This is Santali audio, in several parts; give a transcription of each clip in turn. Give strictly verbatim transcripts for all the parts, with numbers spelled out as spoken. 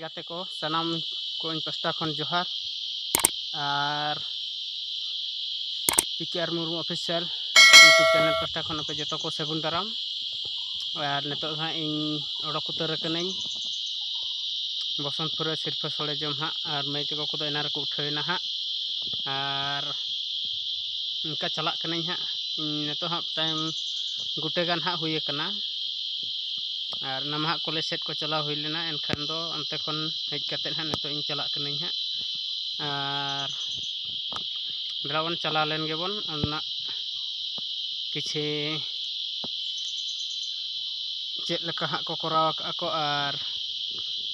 ᱜᱟᱛᱮ ᱠᱚ ᱥᱟᱱᱟᱢ ᱠᱚ ᱤᱧ ᱯᱟᱥᱴᱟ ᱠᱷᱚᱱ ᱡᱚᱦᱟᱨ, ᱟᱨ ᱯᱤ ᱠᱮ ᱟᱨ ᱢᱩᱨᱢᱩ ᱚᱯᱷᱤᱥᱤᱭᱟᱞ YouTube ᱪᱮᱱᱮᱞ ᱯᱟᱥᱴᱟ ᱠᱷᱚᱱ ᱟᱯᱮ ᱡᱚᱛᱚ ᱠᱚ ᱥᱟᱹᱜᱩᱱ ᱫᱟᱨᱟᱢ᱾ ᱟᱨ ᱱᱤᱛᱚᱜ ᱫᱚ ᱦᱟᱸᱜ ᱤᱧ ᱚᱰᱚᱠ ᱩᱛᱟᱹᱨ ᱟᱠᱟᱱᱟᱹᱧ ᱵᱚᱥᱚᱱᱛᱯᱩᱨ ᱨᱮ ᱥᱤᱨᱯᱟᱹ ᱥᱚᱲᱮ ᱡᱚᱢ ᱦᱟᱸᱜ, ᱟᱨ ᱢᱟᱹᱭ ᱛᱟᱠᱚ ᱠᱚᱫᱚ ᱮᱱᱟᱝ ᱨᱮᱠᱚ ᱩᱴᱷᱟᱹᱣ ᱮᱱᱟ ᱦᱟᱸᱜ᱾ ᱟᱨ ᱚᱱᱠᱟ ᱪᱟᱞᱟᱜ ᱠᱟᱹᱱᱟᱹᱧ ᱦᱟᱸᱜ᱾ ᱤᱧ ᱱᱤᱛᱚᱜ ᱦᱟᱸᱜ ᱴᱟᱭᱤᱢ ᱜᱚᱴᱮ ᱜᱟᱱ ᱦᱟᱸᱜ ᱦᱩᱭ ᱟᱠᱟᱱᱟ᱾ ᱟᱨ ᱚᱱᱟ ᱢᱟ ᱦᱟᱸᱜ ᱠᱚᱞᱮᱡᱽ ᱥᱮᱫ ᱠᱚ ᱪᱟᱞᱟᱣ ᱦᱩᱭ ᱞᱮᱱᱟ, ᱮᱱᱠᱷᱟᱱ ᱫᱚ ᱚᱱᱛᱮ ᱠᱷᱚᱱ ᱦᱮᱡ ᱠᱟᱛᱮᱫ ᱦᱟᱸᱜ ᱱᱤᱛᱚᱜ ᱤᱧ ᱪᱟᱞᱟᱜ ᱠᱟᱹᱱᱟᱹᱧ ᱦᱟᱸᱜ᱾ ᱟᱨ ᱫᱮᱞᱟ ᱵᱚᱱ ᱪᱟᱞᱟᱣ ᱞᱮᱱ ᱜᱮᱵᱚᱱ, ᱚᱱᱟ ᱠᱤᱪᱷᱤ ᱪᱮᱫ ᱞᱮᱠᱟ ᱦᱟᱸᱜ ᱠᱚ ᱠᱚᱨᱟᱣ ᱟᱠᱟᱫᱼᱟ ᱠᱚ ᱟᱨ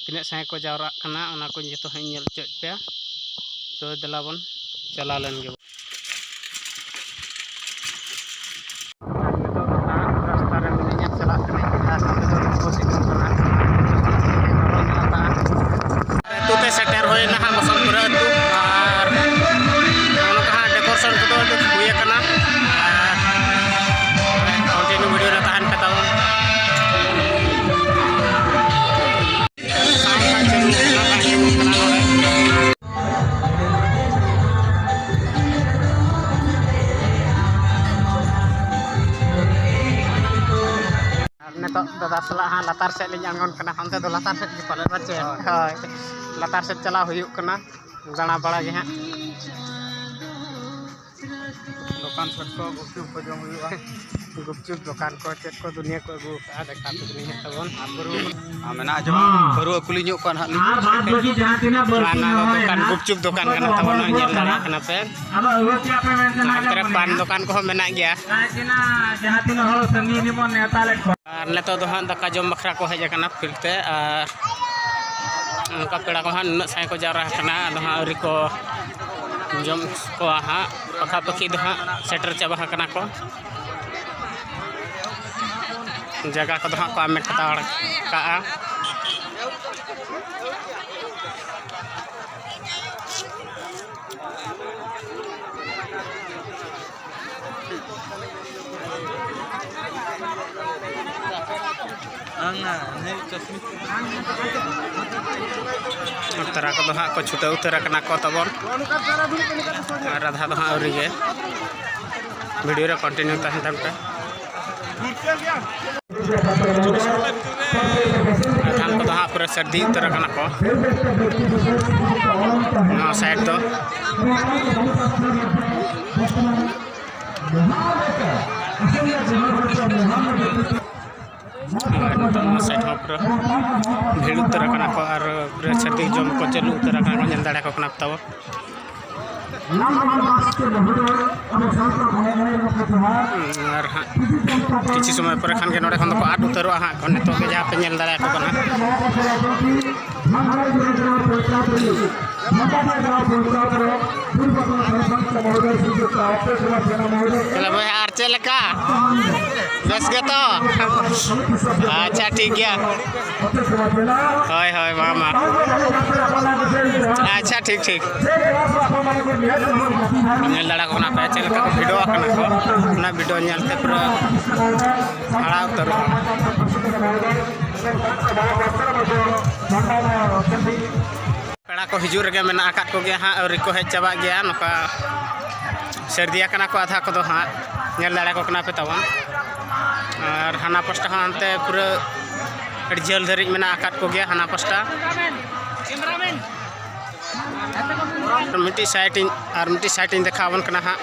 ᱛᱤᱱᱟᱹᱜ ᱥᱟᱸᱜᱮ ᱠᱚ ᱡᱟᱣᱨᱟᱜ ᱠᱟᱱᱟ, ᱚᱱᱟ ᱠᱚ ᱡᱚᱛᱚ ᱦᱟᱸᱜ ᱤᱧ ᱧᱮᱞ ᱦᱚᱪᱚᱭᱮᱫ ᱯᱮᱭᱟ᱾ ᱛᱚ ᱫᱮᱞᱟ ᱵᱚᱱ ᱪᱟᱞᱟᱣ ᱞᱮᱱ ᱜᱮᱵᱚᱱ᱾ ᱱᱤᱛᱚᱜ ᱫᱚ ᱦᱟᱸᱜ ᱨᱟᱥᱛᱟ ᱨᱮ ᱢᱤᱱᱟᱹᱧᱟ, ᱪᱟᱞᱟᱜ ᱠᱟᱹᱱᱟᱹᱧ᱾ ᱟᱨ ᱱᱚᱛᱮ ᱫᱚ ᱞᱚᱞᱚ ᱥᱤᱛᱩᱝ ᱠᱟᱱᱟ, ᱞᱚᱞᱚ ᱧᱚᱜ ᱟᱠᱟᱜᱼᱟ᱾ ᱟᱹᱛᱩ ᱛᱮ ᱥᱮᱴᱮᱨ ᱦᱩᱭᱱᱟ ᱦᱟᱸᱜ, ᱵᱚᱥᱚᱱᱛᱯᱩᱨ ᱟᱹᱛᱩ᱾ ᱟᱨ ᱱᱚᱜᱼᱚ ᱱᱚᱝᱠᱟ ᱦᱟᱸᱜ decoration ᱠᱚᱫᱚ ᱦᱩᱭ ᱟᱠᱟᱱᱟ᱾ ᱟᱨ continue video ᱨᱮ ᱛᱟᱦᱮᱱ ᱯᱮ ᱛᱟᱵᱚᱱ᱾ ᱟᱨ ᱱᱤᱛᱚᱜ ᱫᱟᱫᱟ ᱥᱟᱞᱟᱜ ᱦᱟᱸᱜ ᱞᱟᱛᱟᱨ ᱥᱮᱫ ᱞᱤᱧ ᱟᱬᱜᱚᱱ ᱠᱟᱱᱟ, ᱦᱟᱱᱛᱮ ᱫᱚ ᱞᱟᱛᱟᱨ ᱥᱮᱫ ᱜᱮ ᱯᱟᱞᱮ ᱵᱟᱝ ᱪᱮ? ᱦᱳᱭ᱾ ᱦᱳᱭ, ᱞᱟᱛᱟᱨ ᱥᱮᱫ ᱪᱟᱞᱟᱣ ᱦᱩᱭᱩᱜ ᱠᱟᱱᱟ, ᱫᱟᱬᱟ ᱵᱟᱲᱟ ᱜᱮ ᱦᱟᱸᱜ᱾ ᱫᱚᱠᱟᱱ ᱥᱮᱫ ᱠᱚ ᱜᱩᱯᱪᱩᱯ ᱠᱚ ᱡᱚᱢ ᱦᱩᱭᱩᱜᱼᱟ᱾ ᱜᱩᱯᱪᱩᱯ ᱫᱚᱠᱟᱱ ᱠᱚ ᱪᱮᱫ ᱠᱚ ᱫᱩᱱᱤᱭᱟᱹ ᱠᱚ ᱟᱹᱜᱩ ᱟᱠᱟᱫᱼᱟ, ᱫᱮᱠᱷᱟᱣ ᱯᱮ ᱫᱩᱱᱤᱭᱟᱹ ᱛᱟᱵᱚᱱ᱾ ᱟᱨ ᱵᱟᱹᱨᱩ, ᱟᱨ ᱢᱮᱱᱟᱜᱼᱟ ᱡᱮᱢᱚᱱ ᱵᱟᱹᱨᱩ ᱟᱹᱠᱩᱞᱤᱧ ᱧᱚᱜ ᱠᱚᱣᱟ ᱱᱟᱦᱟᱜ ᱞᱤᱧ᱾ ᱟᱨ ᱵᱟᱫ ᱵᱟᱹᱠᱤ ᱡᱟᱦᱟᱸ ᱛᱤᱱᱟᱹᱜ ᱵᱟᱹᱲᱛᱤ ᱱᱚᱣᱟ ᱫᱚ ᱧᱟᱢᱚᱜᱼᱟ ᱫᱚᱠᱟᱱ, ᱦᱟᱸᱜ, ᱜᱩᱯᱪᱩᱯ ᱫᱚᱠᱟᱱ ᱠᱟᱱᱟ ᱛᱟᱵᱚᱱ, ᱱᱚᱜᱼᱚᱭ ᱧᱮᱞ ᱫᱟᱲᱮᱭᱟᱜ ᱠᱟᱱᱟ ᱯᱮ᱾ ᱟᱫᱚ ᱟᱹᱜᱩ ᱠᱮᱜᱼᱟ ᱯᱮ ᱢᱮᱱᱛᱮ ᱱᱟᱜ ᱦᱟᱱᱛᱮ ᱨᱮ ᱞᱮ ᱯᱟᱱ ᱢᱚᱱᱮᱭᱟ᱾ ᱫᱚᱠᱟᱱ ᱠᱚᱦᱚᱸ ᱢᱮᱱᱟᱜ ᱜᱮᱭᱟ᱾ ᱡᱟᱦᱟᱸ ᱛᱤᱱᱟᱹᱜ, ᱡᱟᱦᱟᱸ ᱛᱤᱱᱟᱹᱜ ᱦᱚᱲ ᱥᱟᱺᱜᱤᱧ ᱨᱮᱵᱚᱱ ᱱᱮᱣᱛᱟ ᱞᱮᱫ ᱠᱚᱣᱟ᱾ ᱟᱨ ᱱᱤᱛᱚᱜ ᱫᱚ ᱦᱟᱸᱜ ᱫᱟᱠᱟ ᱡᱚᱢ ᱵᱟᱠᱷᱨᱟ ᱠᱚ ᱦᱮᱡ ᱟᱠᱟᱱᱟ ᱯᱷᱤᱨ ᱛᱮ, ᱟᱨ ᱚᱱᱠᱟ ᱯᱮᱲᱟ ᱠᱚ ᱦᱟᱸᱜ ᱱᱩᱱᱟᱹᱜ ᱥᱟᱸᱜᱮ ᱠᱚ ᱡᱟᱣᱨᱟ ᱟᱠᱟᱱᱟ, ᱟᱫᱚ ᱦᱟᱸᱜ ᱟᱹᱣᱨᱤ ᱠᱚ ᱡᱚᱢ ᱠᱚᱣᱟ ᱦᱟᱸᱜ, ᱯᱟᱠᱷᱟ ᱯᱟᱹᱠᱷᱤ ᱫᱚ ᱦᱟᱸᱜ ᱥᱮᱴᱮᱨ ᱪᱟᱵᱟ ᱟᱠᱟᱱᱟ ᱠᱚ᱾ ᱡᱟᱭᱜᱟ ᱠᱚᱫᱚ ᱦᱟᱸᱜ ᱠᱚ ᱟᱢᱮᱴ ᱦᱟᱛᱟᱲ ᱠᱟᱜᱼᱟ᱾ ᱛᱟᱨᱟ ᱠᱚᱫᱚ ᱦᱟᱸᱜ ᱠᱚ ᱪᱷᱩᱴᱟᱹᱣ ᱩᱛᱟᱹᱨ ᱟᱠᱟᱱᱟ ᱠᱚ ᱛᱟᱵᱚᱱ᱾ ᱟᱨ ᱨᱟᱫᱷᱟ ᱫᱚ ᱦᱟᱸᱜ ᱟᱹᱣᱨᱤ ᱜᱮ᱾ ᱵᱷᱤᱰᱤᱭᱳ ᱨᱮ ᱠᱚᱱᱴᱤᱱᱤᱭᱩ ᱛᱟᱦᱮᱱ ᱛᱟᱵᱚᱱ ᱯᱮ᱾ ᱟᱫᱷᱟᱱ ᱠᱚᱫᱚ ᱦᱟᱸᱜ ᱯᱩᱨᱟᱹ ᱥᱟᱹᱨᱫᱤ ᱩᱛᱟᱹᱨ ᱟᱠᱟᱱᱟ ᱠᱚ ᱱᱚᱣᱟ ᱥᱟᱭᱤᱰ ᱫᱚ᱾ ᱟᱨ ᱱᱤᱛᱚᱜ ᱱᱚᱣᱟ ᱥᱟᱭᱤᱰ ᱦᱚᱸ ᱯᱩᱨᱟᱹ ᱵᱷᱤᱲ ᱩᱛᱟᱹᱨ ᱟᱠᱟᱱᱟ ᱠᱚ ᱟᱨ ᱯᱩᱨᱟᱹ ᱥᱟᱹᱨᱫᱤ ᱡᱚᱢ ᱠᱚ ᱪᱟᱹᱞᱩ ᱩᱛᱟᱹᱨ ᱟᱠᱟᱱᱟ ᱠᱚ, ᱧᱮᱞ ᱫᱟᱲᱮᱭᱟᱠᱚ ᱠᱟᱱᱟ ᱯᱮ ᱛᱟᱵᱚ᱾ ᱟᱨ ᱦᱟᱸᱜ ᱠᱤᱪᱷᱩ ᱥᱚᱢᱚᱭ ᱯᱚᱨᱮ ᱠᱷᱟᱱ ᱜᱮ ᱱᱚᱰᱮ ᱠᱷᱚᱱ ᱫᱚᱠᱚ ᱟᱫ ᱩᱛᱟᱹᱨᱚᱜᱼᱟ ᱦᱟᱸᱜ, ᱱᱤᱛᱚᱜ ᱜᱮ ᱡᱟᱦᱟᱸ ᱯᱮ ᱧᱮᱞ ᱫᱟᱲᱮᱭᱟᱠᱚ ᱠᱟᱱᱟ᱾ ᱛᱟᱦᱞᱮ ᱵᱚᱭᱦᱟ, ᱟᱨ ᱪᱮᱫ ᱞᱮᱠᱟ? ᱵᱮᱥ ᱜᱮᱛᱚ? ᱟᱪᱪᱷᱟ, ᱴᱷᱤᱠ ᱜᱮᱭᱟ᱾ ᱦᱳᱭ, ᱦᱳᱭ, ᱢᱟ, ᱢᱟ᱾ ᱟᱪᱪᱷᱟ, ᱴᱷᱤᱠ, ᱴᱷᱤᱠ᱾ ᱧᱮᱞ ᱫᱟᱲᱮᱭᱟᱠᱚ ᱠᱟᱱᱟ ᱯᱮ ᱪᱮᱫ ᱞᱮᱠᱟ ᱠᱚ ᱵᱷᱤᱰᱚ ᱟᱠᱟᱱᱟ ᱠᱚ, ᱚᱱᱟ ᱵᱷᱤᱰᱚ ᱧᱮᱞᱛᱮ ᱯᱩᱨᱟᱹ ᱦᱟᱲᱟ ᱩᱛᱟᱹᱨᱚᱜᱼᱟ᱾ ᱯᱮᱲᱟ ᱠᱚ ᱦᱤᱡᱩᱜ ᱨᱮᱜᱮ ᱢᱮᱱᱟᱜ ᱟᱠᱟᱫ ᱠᱚᱜᱮᱭᱟ ᱦᱟᱸᱜ, ᱟᱹᱣᱨᱤ ᱠᱚ ᱦᱮᱡ ᱪᱟᱵᱟᱜ ᱜᱮᱭᱟ᱾ ᱱᱚᱝᱠᱟ ᱥᱟᱹᱨᱫᱤ ᱟᱠᱟᱱᱟ ᱠᱚ ᱟᱫᱷᱟ ᱠᱚᱫᱚ ᱦᱟᱸᱜ, ᱧᱮᱞ ᱫᱟᱲᱮ ᱠᱚ ᱠᱟᱱᱟ ᱯᱮ ᱛᱟᱵᱚᱱ᱾ ᱟᱨ ᱦᱟᱱᱟ ᱯᱟᱥᱴᱟ ᱦᱚᱸ ᱦᱟᱱᱛᱮ ᱯᱩᱨᱟᱹ ᱟᱹᱰᱤ ᱡᱷᱟᱹᱞ ᱫᱷᱟᱹᱨᱤᱡ ᱢᱮᱱᱟᱜ ᱟᱠᱟᱫ ᱠᱚᱜᱮᱭᱟ ᱦᱟᱱᱟ ᱯᱟᱥᱴᱟ᱾ ᱟᱨ ᱢᱤᱫᱴᱤᱡ ᱥᱟᱭᱤᱰ ᱤᱧ, ᱟᱨ ᱢᱤᱫᱴᱤᱡ ᱥᱟᱭᱤᱰ ᱤᱧ ᱫᱮᱠᱷᱟᱣ ᱟᱵᱚᱱ ᱠᱟᱱᱟ ᱦᱟᱸᱜ᱾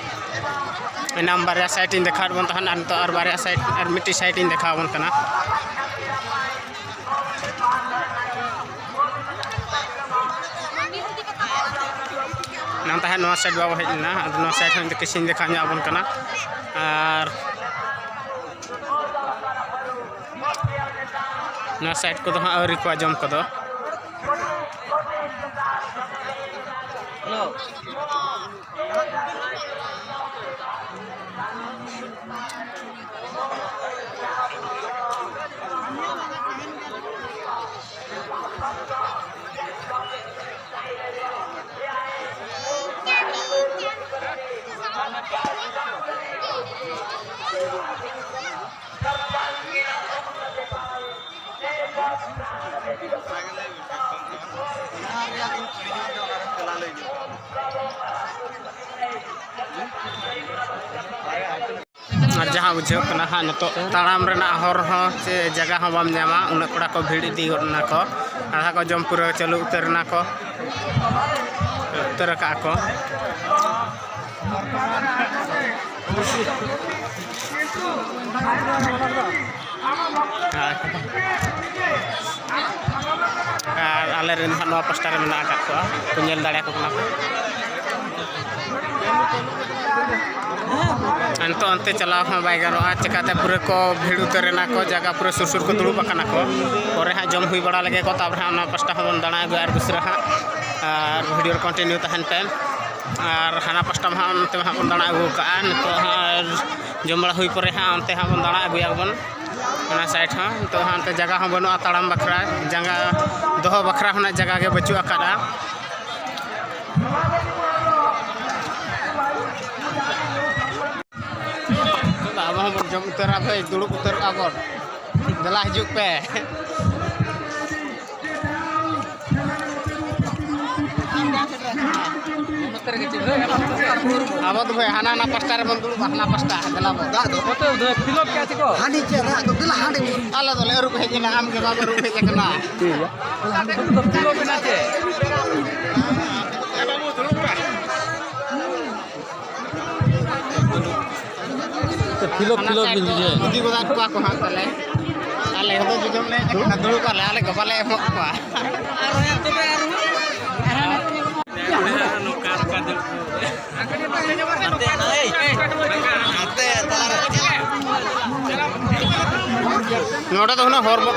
ᱮᱱᱟᱢ ᱵᱟᱨᱭᱟ ᱥᱟᱭᱤᱰ ᱤᱧ ᱫᱮᱠᱷᱟᱣ ᱟᱵᱚᱱ ᱛᱟᱦᱮᱱ, ᱟᱨ ᱱᱤᱛᱚᱜ ᱟᱨ ᱵᱟᱨᱭᱟ ᱥᱟᱭᱤᱰ, ᱟᱨ ᱢᱤᱫᱴᱤᱡ ᱥᱟᱭᱤᱰ ᱤᱧ ᱫᱮᱠᱷᱟᱣ ᱟᱵᱚᱱ ᱠᱟᱱᱟ᱾ ᱮᱱᱟᱝ ᱛᱟᱦᱮᱸᱫ ᱱᱚᱣᱟ ᱥᱟᱭᱤᱰ ᱵᱟᱵᱚ ᱦᱮᱡ ᱞᱮᱱᱟ, ᱟᱫᱚ ᱱᱚᱣᱟ ᱥᱟᱭᱤᱰ ᱦᱚᱸ ᱤᱧ ᱫᱚ ᱠᱤᱪᱷᱩᱧ ᱫᱮᱠᱷᱟᱣ ᱧᱚᱜ ᱟᱵᱚᱱ ᱠᱟᱱᱟ᱾ ᱟᱨ ᱱᱚᱣᱟ ᱥᱟᱭᱤᱰ ᱠᱚᱫᱚ ᱦᱟᱸᱜ ᱟᱹᱣᱨᱤ ᱠᱚ ᱟᱸᱡᱚᱢ ᱠᱚᱫᱚ᱾ ᱟᱨ ᱡᱟᱦᱟᱸ ᱵᱩᱡᱷᱟᱹᱜ ᱠᱟᱱᱟ ᱦᱟᱸᱜ, ᱱᱤᱛᱚᱜ ᱛᱟᱲᱟᱢ ᱨᱮᱱᱟᱜ ᱦᱚᱨ ᱦᱚᱸ ᱪᱮ ᱡᱟᱭᱜᱟ ᱦᱚᱸ ᱵᱟᱢ ᱧᱟᱢᱟ, ᱩᱱᱟᱹᱜ ᱠᱚᱲᱟ ᱠᱚ ᱵᱷᱤᱲ ᱤᱫᱤ ᱜᱚᱫ ᱮᱱᱟ ᱠᱚ᱾ ᱟᱫᱷᱟ ᱠᱚ ᱡᱚᱢ ᱯᱩᱨᱟᱹᱣ ᱪᱟᱹᱞᱩ ᱩᱛᱟᱹᱨ ᱮᱱᱟ ᱠᱚ, ᱩᱛᱟᱹᱨ ᱟᱠᱟᱫᱼᱟ ᱠᱚ᱾ ᱟᱨ ᱟᱨ ᱟᱞᱮ ᱨᱮᱱ ᱦᱟᱸᱜ ᱱᱚᱣᱟ ᱯᱟᱥᱴᱟ ᱨᱮ ᱢᱮᱱᱟᱜ ᱟᱠᱟᱫ ᱠᱚᱣᱟ, ᱠᱚ ᱧᱮᱞ ᱫᱟᱲᱮᱭᱟᱠᱚ ᱠᱟᱱᱟ ᱯᱮ᱾ ᱟᱨ ᱱᱤᱛᱚᱜ ᱚᱱᱛᱮ ᱪᱟᱞᱟᱣ ᱦᱚᱸ ᱵᱟᱭ ᱜᱟᱱᱚᱜᱼᱟ, ᱪᱤᱠᱟᱛᱮ ᱯᱩᱨᱟᱹ ᱠᱚ ᱵᱷᱤᱲ ᱩᱛᱟᱹᱨ ᱮᱱᱟ ᱠᱚ, ᱡᱟᱭᱜᱟ ᱯᱩᱨᱟᱹ ᱥᱩᱨ ᱥᱩᱨ ᱠᱚ ᱫᱩᱲᱩᱵ ᱟᱠᱟᱱᱟ ᱠᱚ᱾ ᱯᱚᱨᱮ ᱦᱟᱸᱜ ᱡᱚᱢ ᱦᱩᱭ ᱵᱟᱲᱟ ᱞᱮᱜᱮ ᱠᱚ, ᱛᱟᱨᱯᱚᱨᱮ ᱦᱟᱸᱜ ᱚᱱᱟ ᱯᱟᱥᱴᱟ ᱦᱚᱸᱵᱚᱱ ᱫᱟᱬᱟ ᱟᱹᱜᱩᱭᱟ ᱟᱨ ᱫᱩᱥᱨᱟ ᱦᱟᱸᱜ, ᱟᱨ ᱵᱷᱤᱰᱤᱭᱳ ᱨᱮ ᱠᱚᱱᱴᱤᱱᱤᱭᱩ ᱛᱟᱦᱮᱱ ᱯᱮ᱾ ᱟᱨ ᱦᱟᱱᱟ ᱯᱟᱥᱴᱟ ᱢᱟ ᱦᱟᱸᱜ ᱚᱱᱛᱮ ᱢᱟ ᱦᱟᱸᱜ ᱵᱚᱱ ᱫᱟᱬᱟ ᱟᱹᱜᱩ ᱠᱟᱜᱼᱟ, ᱱᱤᱛᱚᱜ ᱦᱟᱸᱜ ᱟᱨ ᱡᱚᱢ ᱵᱟᱲᱟ ᱦᱩᱭ ᱯᱚᱨᱮ ᱦᱟᱸᱜ ᱚᱱᱛᱮ ᱦᱟᱸᱜ ᱵᱚᱱ ᱫᱟᱬᱟ ᱟᱹᱜᱩᱭᱟ ᱵᱚᱱ᱾ ᱚᱱᱟ ᱥᱟᱭᱤᱰ ᱦᱚᱸ ᱱᱤᱛᱚᱜ ᱦᱟᱸᱜ ᱚᱱᱛᱮ ᱡᱟᱭᱜᱟ ᱦᱚᱸ ᱵᱟᱹᱱᱩᱜᱼᱟ ᱛᱟᱲᱟᱢ ᱵᱟᱠᱷᱨᱟ, ᱡᱟᱸᱜᱟ ᱫᱚᱦᱚ ᱵᱟᱠᱷᱨᱟ ᱦᱚᱸ ᱱᱟᱜ ᱡᱟᱭᱜᱟ ᱜᱮ ᱵᱟᱹᱪᱩᱜ ᱟᱠᱟᱫᱼᱟ᱾ ᱱᱤᱛᱚᱜ ᱫᱚ ᱟᱵᱚ ᱦᱚᱸᱵᱚᱱ ᱡᱚᱢ ᱩᱛᱟᱹᱨᱟ ᱵᱷᱟᱹᱭ, ᱫᱩᱲᱩᱵ ᱩᱛᱟᱹᱨᱚᱜᱼᱟ ᱵᱚᱱ᱾ ᱫᱮᱞᱟ ᱦᱤᱡᱩᱜ ᱯᱮ᱾ ᱟᱵᱚ ᱫᱚ ᱵᱷᱟᱹᱭ ᱦᱟᱱᱟ ᱱᱟ ᱯᱟᱥᱴᱟ ᱨᱮᱵᱚᱱ ᱫᱩᱲᱩᱵᱼᱟ, ᱦᱟᱱᱟ ᱯᱟᱥᱴᱟ, ᱫᱮᱞᱟ ᱵᱚᱱ᱾ ᱫᱟᱜ ᱫᱚ ᱯᱷᱤᱞᱚᱯ ᱠᱮᱜᱼᱟ ᱪᱮ ᱠᱚ? ᱦᱟᱹᱱᱤ ᱪᱮ ᱫᱟᱜ ᱫᱚ ᱫᱮᱞᱟ ᱦᱟᱸᱰᱮ᱾ ᱟᱞᱮ ᱫᱚᱞᱮ ᱟᱹᱨᱩᱵ ᱦᱮᱡ ᱮᱱᱟ, ᱟᱢ ᱜᱮ ᱵᱟᱢ ᱟᱹᱨᱩᱵ ᱦᱮᱡ ᱟᱠᱟᱱᱟ᱾ ᱴᱷᱤᱠ ᱜᱮᱭᱟ᱾ ᱱᱚᱛᱮ ᱫᱚ ᱯᱷᱤᱞᱚᱯ ᱮᱱᱟ ᱪᱮ? ᱯᱷᱤᱞᱚᱯ, ᱦᱟᱱᱟ ᱯᱷᱤᱞᱚᱯ ᱥᱟᱭᱤᱰ ᱵᱤᱱ ᱫᱚ ᱵᱩᱡᱷᱟᱹᱣᱟ᱾ ᱤᱫᱤ ᱜᱚᱫᱟᱜ ᱠᱚᱣᱟ ᱠᱚ ᱦᱟᱸᱜ ᱛᱟᱞᱮ᱾ ᱟᱞᱮ ᱦᱚᱸ ᱡᱩᱫᱤᱢ ᱞᱟᱹᱭ ᱠᱟᱱᱟ, ᱫᱩᱲᱩᱵ ᱟᱞᱮ, ᱟᱞᱮ ᱠᱚ ᱵᱟᱞᱮ ᱮᱢᱚᱜ ᱠᱚᱣᱟ᱾ ᱱᱚᱰᱮ ᱫᱚ ᱦᱩᱱᱟᱹᱝ ᱦᱚᱨ ᱵᱚ-,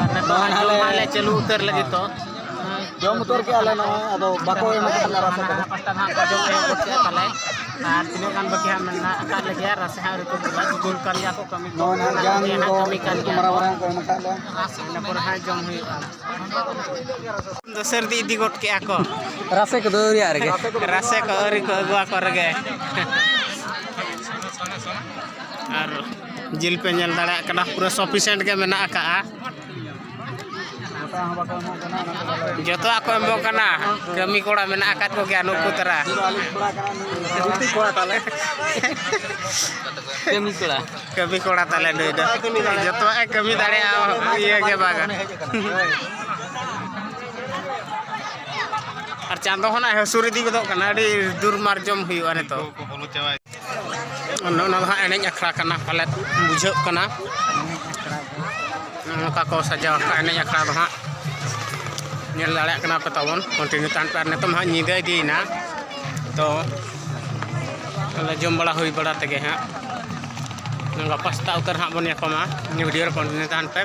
ᱟᱨ ᱱᱤᱛᱚᱜ ᱦᱟᱸᱜ ᱡᱚᱢ ᱦᱟᱸᱜ ᱞᱮ ᱪᱟᱹᱞᱩ ᱩᱛᱟᱹᱨ ᱞᱟᱹᱜᱤᱫ ᱛᱚ᱾ ᱡᱚᱢ ᱩᱛᱟᱹᱨ ᱠᱮᱜᱼᱟ ᱞᱮ ᱱᱚᱜᱼᱚᱭ, ᱟᱫᱚ ᱵᱟᱠᱚ ᱮᱢ ᱟᱠᱟᱫ ᱞᱮᱭᱟ ᱨᱟᱥᱟ ᱠᱚᱫᱚ᱾ ᱦᱟᱱᱟ ᱯᱟᱥᱴᱟ ᱫᱚ ᱦᱟᱸᱜ ᱠᱚ ᱡᱚᱢ ᱮᱦᱚᱵ ᱜᱚᱫ ᱠᱮᱜᱼᱟ ᱛᱟᱞᱮ᱾ ᱟᱨ ᱛᱤᱱᱟᱹᱜ ᱜᱟᱱ ᱵᱟᱹᱠᱤ ᱦᱟᱸᱜ ᱢᱮᱱᱟᱜ ᱟᱠᱟᱫ ᱞᱮᱜᱮᱭᱟ, ᱨᱟᱥᱮ ᱦᱟᱸᱜ ᱟᱹᱣᱨᱤ ᱠᱚ ᱜᱩᱞᱟ, ᱜᱩᱞ ᱠᱟᱱ ᱜᱮᱭᱟ ᱠᱚ, ᱠᱟᱹᱢᱤ ᱠᱚ ᱱᱚᱜᱼᱚᱭ ᱱᱟᱦᱟᱜ ᱡᱟᱝ ᱦᱟᱸᱜ ᱠᱚ ᱠᱟᱹᱢᱤ ᱠᱟᱱ ᱜᱮᱭᱟ ᱢᱟᱨᱟᱝ ᱠᱚ᱾ ᱢᱟᱨᱟᱝ ᱠᱚ ᱮᱢ ᱟᱠᱟᱫ ᱞᱮᱭᱟ᱾ ᱤᱱᱟᱹ ᱯᱚᱨᱮ ᱦᱟᱸᱜ ᱡᱚᱢ ᱦᱩᱭᱩᱜᱼᱟ᱾ ᱫᱚ ᱥᱟᱹᱨᱫᱤ ᱤᱫᱤ ᱜᱚᱫ ᱠᱮᱜᱼᱟ ᱠᱚ᱾ ᱨᱟᱥᱮ ᱠᱚᱫᱚ ᱟᱹᱣᱨᱤᱭᱟᱜ ᱨᱮᱜᱮ᱾ ᱨᱟᱥᱮ ᱠᱚ ᱟᱹᱣᱨᱤ ᱠᱚ ᱟᱹᱜᱩ ᱟᱠᱚ ᱨᱮᱜᱮ᱾ ᱟᱨ ᱡᱤᱞ ᱯᱮ ᱧᱮᱞ ᱫᱟᱲᱮᱭᱟᱜ ᱠᱟᱱᱟ, ᱯᱩᱨᱟᱹ sufficient ᱜᱮ ᱢᱮᱱᱟᱜ ᱟᱠᱟᱜᱼᱟ᱾ ᱡᱚᱛᱚᱣᱟᱜ ᱠᱚ ᱮᱢᱚᱜ ᱠᱟᱱᱟ᱾ ᱠᱟᱹᱢᱤ ᱠᱚᱲᱟ ᱢᱮᱱᱟᱜ ᱟᱠᱟᱫ ᱠᱚᱜᱮᱭᱟ ᱱᱩᱠᱩ ᱛᱟᱨᱟ᱾ ᱜᱩᱯᱤ ᱠᱚᱲᱟ ᱛᱟᱞᱮ᱾ ᱠᱟᱹᱢᱤ ᱠᱚᱲᱟ᱾ ᱠᱟᱹᱢᱤ ᱠᱚᱲᱟ ᱛᱟᱞᱮ ᱱᱩᱭ ᱫᱚ᱾ ᱡᱚᱛᱚᱣᱟᱜ ᱮ ᱠᱟᱹᱢᱤ ᱫᱟᱲᱮᱭᱟᱜᱼᱟ, ᱤᱭᱟᱹ ᱜᱮ ᱵᱟᱝᱟ᱾ ᱟᱨ ᱪᱟᱸᱫᱚ ᱦᱚᱸ ᱱᱟᱜ ᱦᱟᱹᱥᱩᱨ ᱤᱫᱤ ᱜᱚᱫᱚᱜ ᱠᱟᱱᱟ, ᱟᱹᱰᱤ ᱫᱩᱨᱢᱟᱨ ᱡᱚᱢ ᱦᱩᱭᱩᱜᱼᱟ ᱱᱤᱛᱚᱜ᱾ ᱱᱚᱜᱼᱚ ᱱᱚᱣᱟ ᱫᱚ ᱦᱟᱸᱜ ᱮᱱᱮᱡ ᱟᱠᱷᱲᱟ ᱠᱟᱱᱟ ᱯᱟᱞᱮᱫ, ᱵᱩᱡᱷᱟᱹᱜ ᱠᱟᱱᱟ᱾ ᱱᱚᱜᱼᱚ ᱱᱚᱝᱠᱟ ᱠᱚ ᱥᱟᱡᱟᱣ ᱟᱠᱟᱫᱼᱟ ᱮᱱᱮᱡ ᱟᱠᱷᱲᱟ ᱫᱚ ᱦᱟᱸᱜ᱾ ᱧᱮᱞ ᱫᱟᱲᱮᱭᱟᱜ ᱠᱟᱱᱟ ᱯᱮ ᱛᱟᱵᱚᱱ, continue ᱛᱟᱦᱮᱱ ᱯᱮ᱾ ᱟᱨ ᱱᱤᱛᱚᱜ ᱢᱟ ᱦᱟᱸᱜ ᱧᱤᱫᱟᱹ ᱤᱫᱤᱭᱮᱱᱟ, ᱛᱚ ᱟᱞᱮ ᱡᱚᱢ ᱵᱟᱲᱟ ᱦᱩᱭ ᱵᱟᱲᱟ ᱛᱮᱜᱮ ᱦᱟᱸᱜ ᱜᱟᱯᱟ ᱥᱮᱛᱟᱜ ᱩᱛᱟᱹᱨ ᱦᱟᱸᱜ ᱵᱚᱱ ᱧᱟᱯᱟᱢᱟ᱾ ᱱᱤᱭᱟᱹ video ᱨᱮ continue ᱛᱟᱦᱮᱱ ᱯᱮ᱾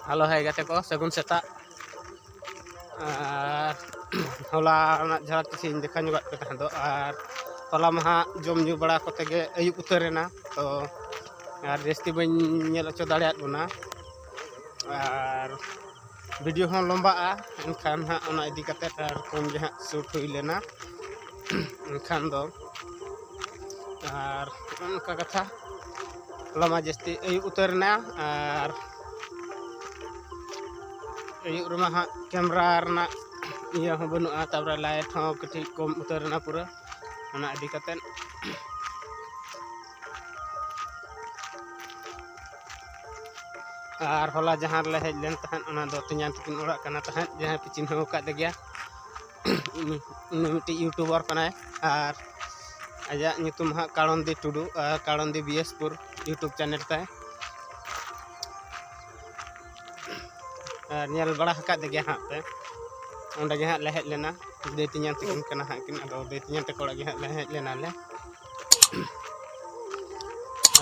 ᱦᱮᱞᱳ, ᱦᱟᱭ ᱜᱟᱛᱮ ᱠᱚ, ᱥᱟᱹᱜᱩᱱ ᱥᱮᱛᱟᱜ᱾ ᱟᱨ ᱦᱚᱞᱟ ᱨᱮᱱᱟᱜ ᱡᱷᱟᱞᱟᱠ ᱠᱤᱪᱷᱩᱧ ᱫᱮᱠᱷᱟᱣ ᱧᱚᱜᱟᱫ ᱯᱮ ᱛᱟᱦᱮᱸ ᱫᱚ, ᱟᱨ ᱦᱚᱞᱟ ᱢᱟ ᱦᱟᱸᱜ ᱡᱚᱢ ᱧᱩ ᱵᱟᱲᱟ ᱠᱚᱛᱮ ᱜᱮ ᱟᱹᱭᱩᱵ ᱩᱛᱟᱹᱨ ᱮᱱᱟ, ᱛᱚ ᱟᱨ ᱡᱟᱹᱥᱛᱤ ᱵᱟᱹᱧ ᱧᱮᱞ ᱦᱚᱪᱚ ᱫᱟᱲᱮᱭᱟᱫ ᱵᱚᱱᱟ᱾ ᱟᱨ video ᱦᱚᱸ ᱞᱚᱢᱵᱟᱜᱼᱟ, ᱮᱱᱠᱷᱟᱱ ᱦᱟᱸᱜ ᱚᱱᱟ ᱤᱫᱤ ᱠᱟᱛᱮᱫ ᱟᱨ ᱠᱚᱢ ᱜᱮ ᱦᱟᱸᱜ shoot ᱦᱩᱭ ᱞᱮᱱᱟ᱾ ᱮᱱᱠᱷᱟᱱ ᱫᱚ ᱟᱨ ᱱᱚᱜᱼᱚ ᱱᱚᱝᱠᱟ ᱠᱟᱛᱷᱟ, ᱦᱚᱞᱟ ᱢᱟ ᱡᱟᱹᱥᱛᱤ ᱟᱹᱭᱩᱵ ᱩᱛᱟᱹᱨ ᱮᱱᱟ, ᱟᱨ ᱟᱹᱭᱩᱵ ᱨᱮᱢᱟ ᱦᱟᱸᱜ camera ᱨᱮᱱᱟᱜ ᱤᱭᱟᱹ ᱦᱚᱸ ᱵᱟᱹᱱᱩᱜᱼᱟ, ᱛᱟᱨᱯᱚᱨᱮ light ᱦᱚᱸ ᱠᱟᱹᱴᱤᱡ ᱠᱚᱢ ᱩᱛᱟᱹᱨ ᱮᱱᱟ ᱯᱩᱨᱟᱹ, ᱚᱱᱟ ᱤᱫᱤ ᱠᱟᱛᱮᱫ᱾ ᱟᱨ ᱦᱚᱞᱟ ᱡᱟᱦᱟᱸ ᱨᱮᱞᱮ ᱦᱮᱡ ᱞᱮᱱ ᱛᱟᱦᱮᱸᱫ, ᱚᱱᱟ ᱫᱚ ᱛᱮᱧᱟᱝ ᱛᱟᱹᱠᱤᱱ ᱚᱲᱟᱜ ᱠᱟᱱᱟ ᱛᱟᱦᱮᱸᱫ, ᱡᱟᱦᱟᱸᱭ ᱯᱮ ᱪᱤᱱᱦᱟᱹᱣ ᱟᱠᱟᱫ ᱜᱮᱭᱟ᱾ ᱩᱱᱤ ᱢᱤᱫᱴᱤᱡ YouTuber ᱠᱟᱱᱟᱭ, ᱟᱨ ᱟᱡᱟᱜ ᱧᱩᱛᱩᱢ ᱦᱟᱸᱜ ᱠᱟᱲᱚᱱᱫᱤ ᱴᱩᱰᱩ, ᱟᱨ ᱠᱟᱲᱚᱱᱫᱤ BS four YouTube channel ᱛᱟᱭ᱾ ᱟᱨ ᱧᱮᱞ ᱵᱟᱲᱟ ᱟᱠᱟᱫ ᱜᱮᱭᱟ ᱦᱟᱸᱜ ᱯᱮ, ᱚᱸᱰᱮ ᱜᱮ ᱦᱟᱸᱜ ᱞᱮ ᱦᱮᱡ ᱞᱮᱱᱟ᱾ ᱫᱟᱹᱭ ᱛᱮᱧᱟᱝ ᱛᱟᱹᱠᱤᱱ ᱠᱟᱱᱟ ᱦᱟᱸᱜ ᱠᱤᱱ, ᱟᱫᱚ ᱫᱟᱹᱭ ᱛᱮᱧᱟᱝ ᱛᱟᱠᱚ ᱚᱲᱟᱜ ᱜᱮ ᱦᱟᱸᱜ ᱞᱮ ᱦᱮᱡ ᱞᱮᱱᱟ ᱞᱮ᱾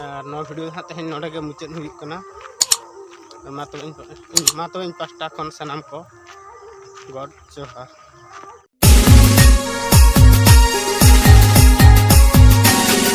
ᱟᱨ ᱱᱚᱣᱟ video ᱦᱟᱸᱜ ᱛᱮᱦᱮᱧ ᱱᱚᱰᱮ ᱜᱮ ᱢᱩᱪᱟᱹᱫ ᱦᱩᱭᱩᱜ ᱠᱟᱱᱟ᱾ ᱢᱟ ᱛᱚᱵᱮ ᱤᱧ, ᱢᱟ ᱛᱚᱵᱮ ᱤᱧ ᱯᱟᱦᱴᱟ ᱠᱷᱚᱱ ᱥᱟᱱᱟᱢ ᱠᱚ God ᱡᱚᱦᱟᱨ᱾